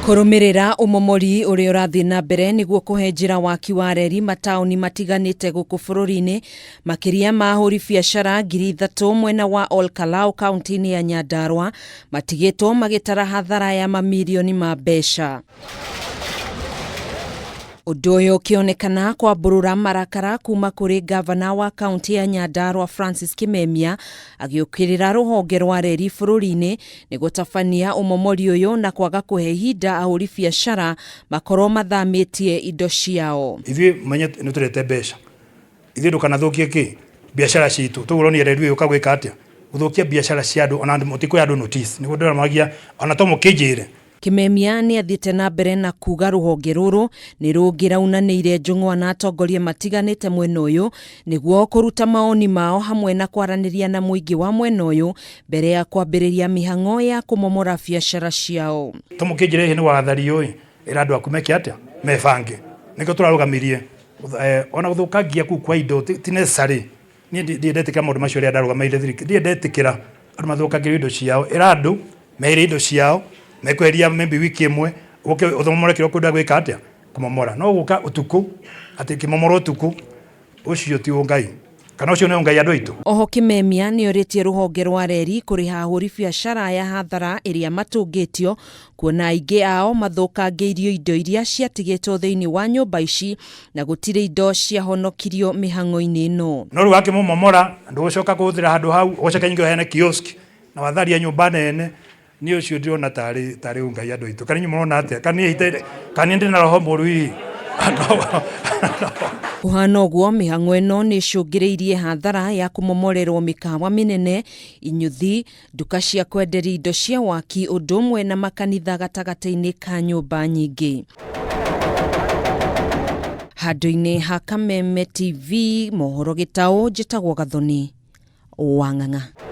Kũrũmĩrĩra ũmomori ũrĩa ũrathiĩ na mbere nĩguo kũhe njĩra waki wa reri mataũni matiganĩte gũkũ bũrũri-inĩ, makĩria ma ahũri biacara 3,000 mwena wa Ol Kalou kaunti-inĩ ya Nyandarua matigĩtwo magĩtara hathara ya mamirioni ma mbeca. Ũndũ ũyũ ũkĩonekana kwambũrũra marakara kuma kũrĩ ngavana wa kaunti ya Nyandarua Francis Kimemia agĩũkĩrĩra rũhonge rwa reri bũrũri-inĩ nĩ gũtabania ũmomori ũyũ na kwaga kũhe ihinda ahũri biacara makorwo mathamĩtie indo ciao. Ithuĩ menye nĩ tũrete mbeca, ithuĩ ndũkanathũkie kĩ biacara citũ, tũguo ũronire reri ũyũ ũka gwĩka atĩa, gũthũkia biacara cia andũ ona mũtikũhe andũ notice, nĩguo ndĩramagia ona to mũkĩnjĩre. Kimemia nĩ athiĩte na mbere na kuga rũhonge rũrũ nĩ rũngĩraunanĩire njũng'wa na atongoria matiganĩte mwena ũyũ nĩguo kũruta maoni mao hamwe na kwaranĩria na mũingĩ wa mwena ũyũ mbere ya kwambĩrĩria mĩhang'o ya kũmomora biacara ciao. To mũkĩnjĩre hihi nĩ wathario ĩ, ĩra andũ aku meke atĩa, mebange, nĩkĩo tũrarũgamirie ona gũthũkangia kũu kwa indo ti necessary. Niĩ ndirĩ ndetĩkĩra maũndũ macio rĩrĩa ndarũgamĩrĩire thirikari, ndirĩ ndetĩkĩra andũ mathũkangĩrio indo ciao. Ĩra andũ meherie indo ciao, mekweheria maybe wiki ĩmwe, ũke ũthomore kĩrĩa ũkwenda gwĩka atĩa, kũmomora. No gũka ũtukũ, atĩ kĩmomoro ũtukũ, ũcio ti ũngai. Kana ũcio nĩ ũngai andũ aitũ? Oho Kimemia nĩorĩtie rũhonge rwa reri kũrĩha ahũri biacara ya hathara ĩrĩa matũngĩtio kuona aingĩ ao mathũkangĩirio indo iria ciatigĩtwo thĩinĩ wa nyũmba ici na gũtirĩ indo ciahonokirio mĩhang'o-inĩ ĩno. No rĩu wakĩmũmomora ndũgũcoka kũhũthĩra handũ hau, ũgũcoka ningĩ ũheane kiosk na watharia nyũmba nene. Niĩ ũcio ndĩrona tarĩ tarĩ ũngai andũ aitũ. Kana inyuĩ mũrona atĩa? Kana niĩ itarĩ, kana niĩ ndĩ na roho mũru hihi? Kũhana ũguo, mĩhang'o ĩno nĩ ĩcũngĩrĩirie hathara ya kũmomorerwo mĩkawa mĩnene, inyuthi, nduka cia kwenderia indo cia waki ũndũ ũmwe na makanitha gatagatĩ-inĩ ka nyũmba nyingĩ. Handũ-inĩ ha Kameme TV, mohoro gĩtaũ, njĩtagwo Gathoni Wang'ang'a.